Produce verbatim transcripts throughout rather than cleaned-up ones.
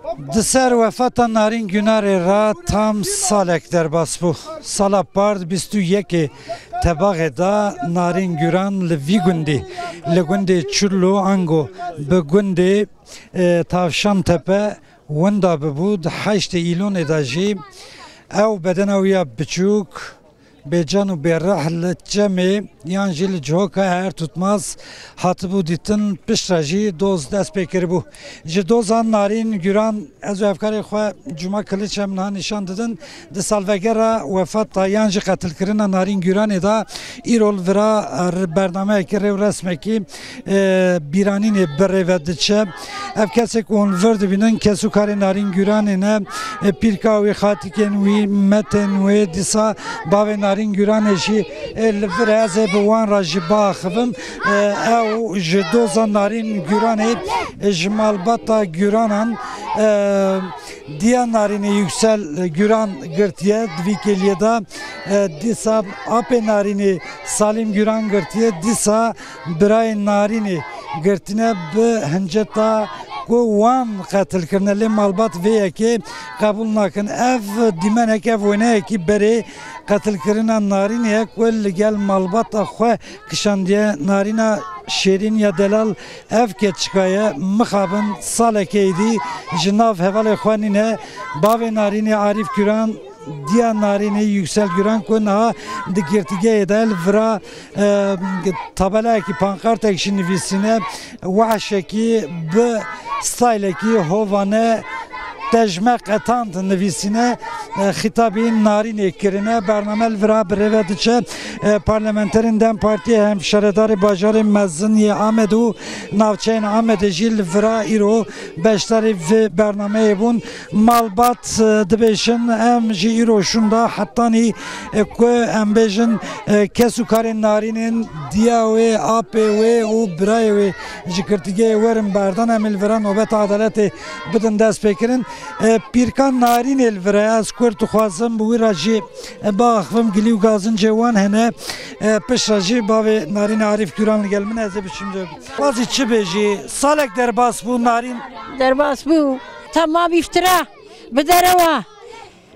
Di ser wefata Narîn Gunarê re tam salek derbas bû. Sala part bîst û yekê Tebaxê de Narîn Guran li vî gundî, li gundê Çurlo ango bi gundê, e, Tavşan Tepe winda bibû. Di heştê Îlonê de jî ew bedena wî ya biçûk, bêcan û bêreh li Çemê yan jî li Cihoka Her Tutmaz hatibû dîtin, piştre jî doz dest pê kiribû. Ji doza Narîn Guran ez û hevkarê xwe Cuma Kiliç em niha nîşan didin. Di salvegera wefata yan jî qetilkirina Narîn Guranê de îro li vira, e, bernameyekî rêwresmekî e, bîranînê bi rê ve diçe. Ev kesê ku hûn vir dibînin, kes û karê Narîn Guranê ne, e, pîrka wî, xatikên wî, metên wê, dîsa bavê Narîn Guranê jî, e, li vir e, ez ê bi wan re jî biaxivim. E, ew ji doza Narîn Guranê, e, ji malbata Guranan, e, diya Narînê Yüksel Guran girtiye di vî kêliyê de, e, dîsa apê Narînê Salîm Guran girtiye, dîsa birayê Narînê girtine bi hinceta ku wan qetil kirine, lê malbat vê yekê qebûl nakin. Ev dîmenek, ev wêneyekî berê qetilkirina Narînê ye ku li gel malbata xwe kişandiye. Narîna Şêrîn ya Delal ev keçika ye, mixabin salekê êdî ji nav hevalê xwe nîne. Bavê Narînê Arîf Guran, diya Narînê Yüksel Guran ku niha di girtîgehê de li vira, e, tabelayekî, pankartek jî nivîsîne, wehşekî bi staylekî hovane tejme qetand nivîsîne, e, xîtabî Narînê kirine. Bername li vira bi rê ve diçe. E, parlamenterên dem Partiyê, hemşaredarê bajarê mezin yê Amed û navçeyên Amedê jî li vira îro beşdarî vê bernameyê bûn. Malbat, e, dibêjin, em jî îro şûnda hetanî, e, ku em bêjin, e, kes û karên Narînên, diya wê, apê wê û birayê wê ji girtîgehê werin berdan, em ê li vira nobeta edaletê bidin destpêkirin. E, pîrka Narînê li vir e, ez kurt dixwazim bi wî re jî, e, biaxivim, gilî û gazincê wan hene. E, piştre jî bavê Narînê Arîf Guran li gel min e, ez ê biçim. Wazî çi bêjî? Salek derbas bû Narîn. Derbas bû. Tamam îftira. Bi derewa.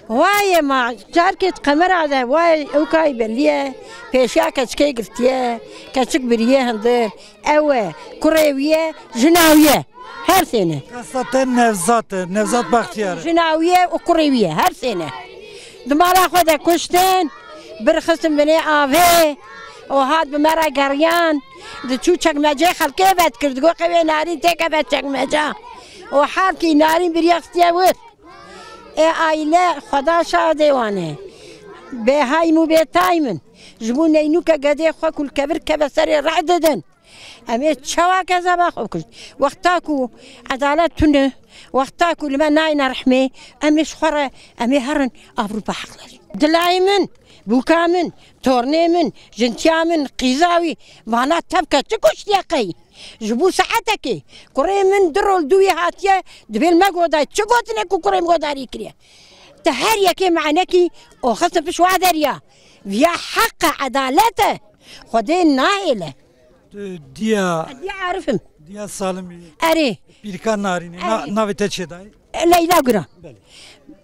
Wayê ma, carkê qemera de, wayê ew kayî belî ye. Pêşiya keçikê girtiye. Keçik biriye hindir. Ew e. Kurê wî ye, jina wî ye. Her sê ne. Qesta te Nevzat e, Nevzat Baxtiyar. Jina wî ye û kurê wî ye. Her sê ne. Di mala xwe de kuştin. Birxistin binê avê. O hat bi me re geriyan. Diçû çekmecê xelkê vedikir, digot, "Qewê Narîn têkeve çekmeca." O herkî Narîn biriya xistiye wir. Ê aîle Xweda şahidê wan e. Bêhay min û bêtay min. Ji bo neynûke gedê xwe ku li kevir keve serê reh didin. Em ê çawa kezeba xwe bikujin? Wexta ku edalet tune, wexta ku li me nayne rehmê, em ê ji xwe re, em ê herin Ewropa heqler. Dilayê min, bûka min, tornê min, jintiya min, qîza wî, vana tevke çi kuştiye qey? Ji bo saetekê, kurê min du rol dû wî hatiye, dibê li me goday, çi gotine ku kurê min godarî kiriye? Te her yekê me enekî oxistin piş wa deriya. Viya heq e, edalet e. Xwedê nahêle. Tu diya, Diya Arif im. Diya Salim î. Erê. Pîrka Narînê. Na-, Erê. Navê te çê dayê? Leyla Guran. Belê.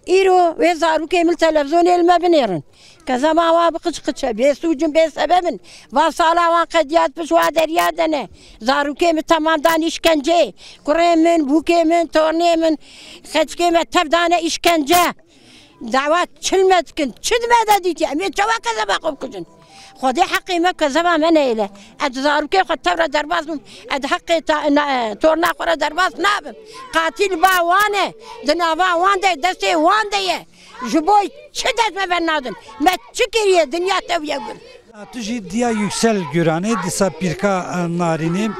Îro wê zarokê min li televîzyonê li me binêrin. Kezeba wan bi qiç qiç e, bê sûc in, bê sebeb in. Va sala wan qediya, piş wa deriya de ne. Zarokê min temam dan îşkenceyê. Kurê min, bûkê min, tornê min, xeçikê me tev dane îşkence. Dawa çi li me dikin, çi di me de dîtiye? Em ê çawa kezeba xwe bikujin? Xwedê heqê me, kezeba me neyêle. Ez zarokê xwe tev re derbas bim. Ez heqê ta-, na-, torna xwe re derbas nabim. Qatîl ba wan e. Di nava wan de, destê wan de ye. Ji bo çi dest me bernadin? Me çi kiriye? Dinya tev ye gul. Tu jî diya Yüksel Güranê, dîsa pîrka, e, Narînê.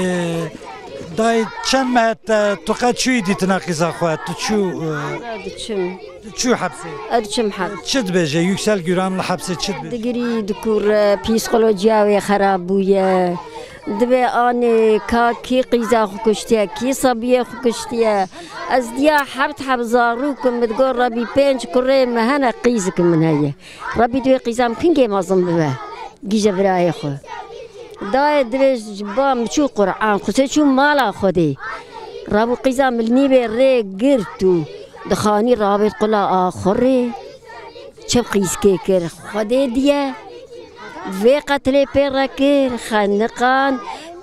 E, dayê çend meh te tu qet çûyî dîtina qîza xwe? Tu çû, e, Diçim. Tu çû hepsê? Ez diçim heps. Çi dibêje Yüksel Güran li hepsê, çi dibêje? Digirî, dikûre, psîkolojiya wê xerab bûye. Dibê anê ka kî qîza xwe kuştiye, kî sebiyê xwe kuştiye. Ez diya heft heb zarok im, min digot Rebî pênc kurê min hene, qîzik min heye. Rebî divê qîza min kingê mezin bibe. Gîje birayê xwe. Dayê divê ji ba min çû Qur'an xwise, çû mala Xwedê. Rabû qîza min nîvê rê girt û di xanî rabêt qula axurê. Çi qîzkê kir Xwedê diye. Vê qetlê pê re kir, xeniqan,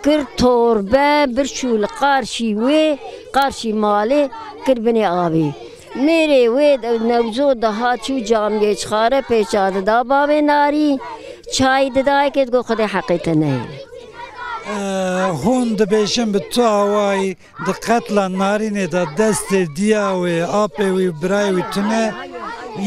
kir torbe, bir çû li qarşî wê, qarşî malê, kir binê avê. Mêrê wê de-, Newzo dihat çû camiyê çixare pêça dida bavê Narî, çay dida yekê digot Xwedê heqê te neyê. Ee, hûn dibêjin bi tu awayî di qetla Narînê de destê diya wê, apê wî, birayê wî tune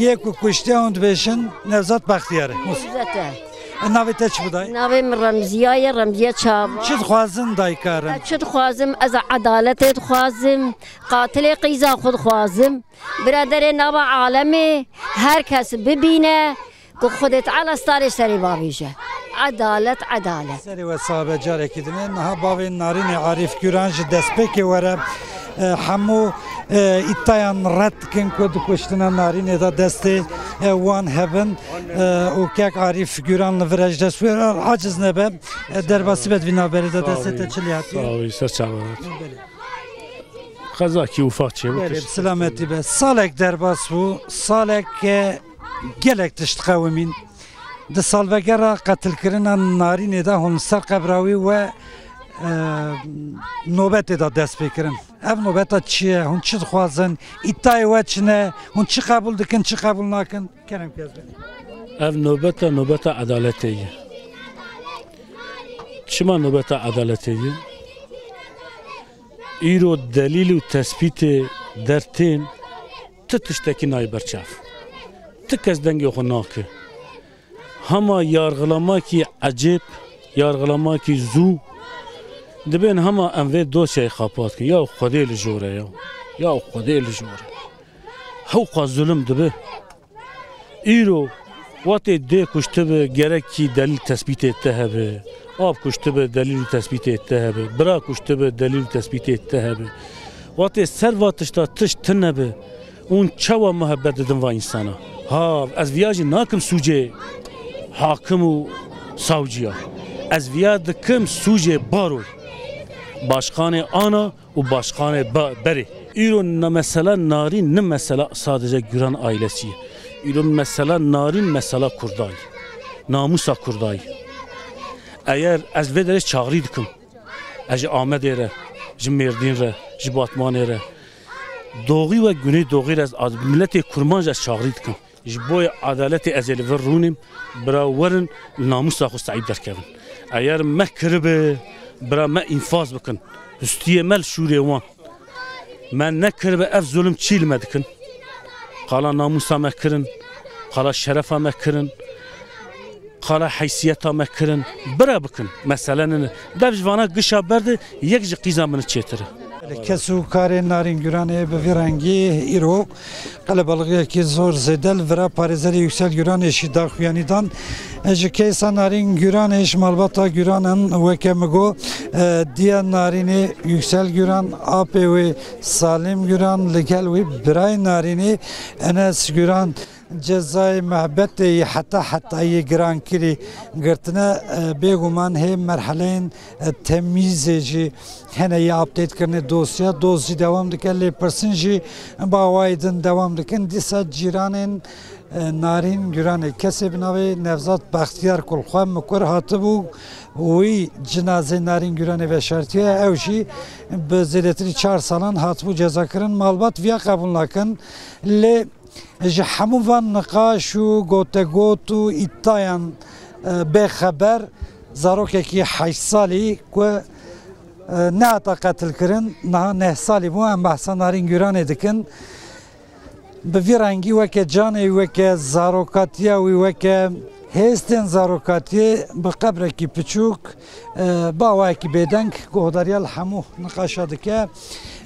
yê ku kuştiye hûn dibêjin Nevzat Bextiyar e. Nevzat e. E, navê te çi bidayî? Navê min Remziya ye, Remziya Çav. Çi dixwazin dayika Remziya? Ez çi dixwazim? Ez edaletê dixwazim. Qatilê qîza xwe dixwazim. Biraderê nava alemê her kes bibîne ku Xwedê Teala starê serê bavêje. Edalet, edalet. Serê we sabe carekî dinê. Niha bavê Narînê Arîf Guran ji destpêkê were, e, hemû, e, îtayan red dikin ku di kuştina Narînê de destê, e, wan hebin, e, û kek Arîf Guran li vir e ji dest wê re aciz nebe, e, derbasî be di vî navberê de. Sağ ol. Destê te çi lê hatiye? Sağ ol, ser çavan hat. Belê. Qezakî ufak çêbû. Belê, tişt. Silametî be. Salek derbas bû, salek, e, gelek tişt qewimîn. Di salvegera qetilkirina Narînê de hûn li ser qebra wî we, e, nobetê de dest pê kirin. Ev nobeta çi ye? Hûn çi dixwazin? Îtayê we çi ne? Hûn çi qebûl dikin, çi qebûl nakin? Kerem ke ez benî. Ev nobeta, nobeta edaletê ye. Çima nobeta edaletê ye? Îro delîl û tespîtê dertên ti tiştekî nayê ber çav. Ti kes dengê xwe nake. Hema yargılamakî ecêb, yargılamakî zû dibên hema em vê dosyayê xapat kin. Ya Xwedê li jor e ya. Ya Xwedê li jor e. Hewqa zulm dibe. Îro, watê dê kuştibe, gerekî delîl tespîtê te hebe. Ap kuştibe, delîl û tespîtê te hebe. Bira kuştibe, delîl û tespîtê te hebe. Watê ser va tişta tişt tune be, hûn çawa muhebbet didin va însana? Ha, ez viya jî nakim sûcê hakim û savcîya. Ez viya dikim sûcê baroy. Başkanê ana û başkanê ba-, berê. Îro na mesela Narîn ne mesela sadece Güran ailesi ye. Îro mesela Narîn mesela Kurda ye. Namusa Kurda ye. Eger ez vê derê çağrî dikim, ez ji Amedê re, ji Mêrdîn re, ji Batmanê re, Doğî ve Güneydoğî re ez ad-, miletê Kurmanc ez çağrî dikim. Ji bo yê edaletê ez ê li vir rûnim, bira werin li namusa xwe sahîb derkevin. Eger me kiribe, bira me înfaz bikin. Hustiyê me li şûrê wan. Me nekiribe ev zulm çî li me dikin? Qala namusa me kirin, qala şerefa me kirin, qala heysiyeta me kirin. Bira bikin. Mesele nine. Dev ji vana gişa berde, yek ji qîza min çêtir e. Kes û karê Narîn Güranê bi vî rengî îro qelebalixiyekî zor zêde li vira parêzerê Yüksel Güranê jî daxuyanî dan. Ji keysa Narîn Güranê ji malbata Güranan weke min got, e, diya Narînê Yüksel Güran, apê wê Salim Güran, li gel wî birayê Narînê Enes Güran, cezayê mehbetê yî heta hetayî giran kirî girtine, e, bêguman hê merheleyên, e, temîzê jî hene yê update kirinê dosya, doz jî dewam dike, lêpirsîn jî bi awayî din dewam dikin. Dîsa cîranên, e, Narîn Güranê, kesê bi navê Nevzat Bextiyar ku li xwe mikur hatibû, wî cinazê Narîn Güranê veşartiye, ew jî bi zêdetirî çar salan hatibû cezakirin. Malbat viya qebûl nakin. Lê ji hemû van niqaş û gotegot û îtayan, e, bêxeber zarokekî heşt salî ku, e, nehata qetilkirin, niha neh salî bû, em behsa Narîn Güranê dikin. Bi vî rengî weke canê wî, weke zarokatiya wî, weke hêstên zarokatiyê bi qebrekî piçûk, e, bi awayekî bêdeng guhdariya li hemû niqaşa dike.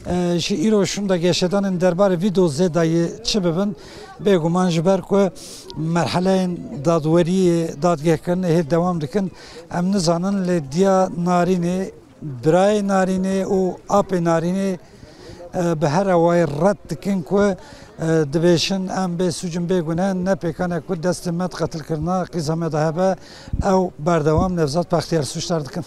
E, ji îro şûnde geşedanên derbarê vî dozê de yê çi bibin, bêguman ji ber ku merheleyên dadweriyê, dadgehkirinê hê dewam dikin, em nizanin, lê diya Narînê, birayê Narînê û apê Narînê, e, bi her awayî red dikin ku, e, dibêjin, em bê sûc in bê gune, ne pêkan e ku destê me di qetilkirina qîza me de hebe, ew berdewam Nevzat Bextiyar sûcdar dikin.